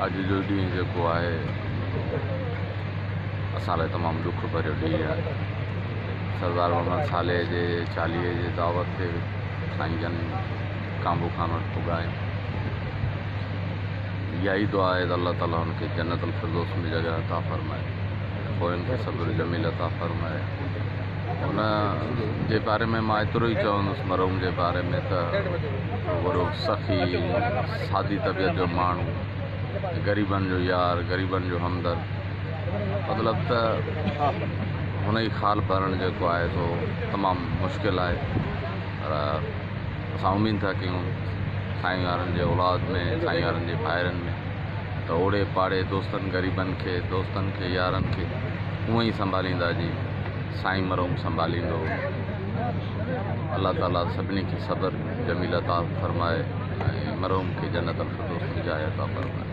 اڄ جو ڏينهن جيڪو آهي اسان لاء تمام ڏک ڀريو ڏينهن آهي. سردار محمد صالح جي چاليهي جي دعوت تي سائين جن ڪانبو خان وٽ پڳا آهيون. اها ئي دعا آهي ته الله تعالي هن کي جنت الفردوس ۾ جڳهه عطا فرمائي ۽ پوين کي صبر جميل عطا فرمائي. ان جي باري ۾ مان ايترو ئي چوندس مرحوم جي باري ۾ ته وڏو سخي سادي طبيعت جو ماڻهو غريبن جو يار غريبن جو همدرد مطلب ته هن جي خال ڀرڻ جيڪو آهي سو تمام مشڪل آهي پر اسان اميد ٿا ڪيون سائين وارن جي اولاد ۾ سائين وارن جي ڀائرن ۾ ته اوڙي پاڙي دوستن غريبن کي دوستن کي يارن کي اونئن ئي سنڀاليندا جي سائين مرحوم سنڀاليندو هو. الله تعالي سڀني کي صبر جميل عطا فرمائي ۽ مرحوم کي جنت الفردوس ۾ جاء عطا فرمائي.